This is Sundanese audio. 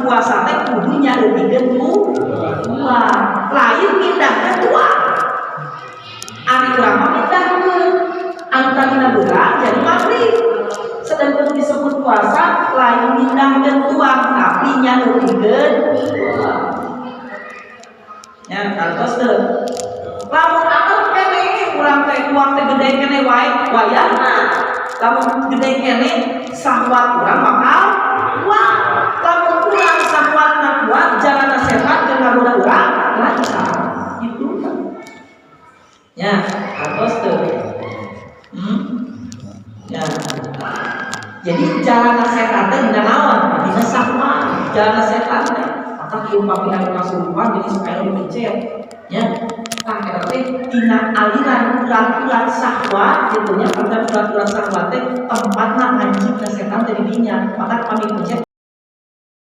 puasa teh kudu nyaleutikeun tuang, lain mindahkeun tuang. Ari urang mah mindahkeun, anu tadina beurang jadi maghrib. Sedangkan disebut puasa lain mindahkeun tuang, tapi nyaleutikeun tuang. Ya, kantos teu? Lamun antep keneh urang teh, tuang teh gede keneh wae wayahna. Lamun gede keneh, sahwat urang bakal kuat. Lamun kurang sahwatna kuat, jalan setan ke ngagoda urang lancar. Gitu kan. Ya, kantos teu? Hmm? Ya. Jadi jalan setan teh dina naon? Dina sahwat, jalan setan teh. Maka ieu upami anu kasurupan jadi supaya dipencet. Ya. Tah, eta teh tina aliran urat-urat sahwat gitu nya, pada urat-urat sahwat teh tempatna anjingna setan teh di dinya. Maka kami pencet.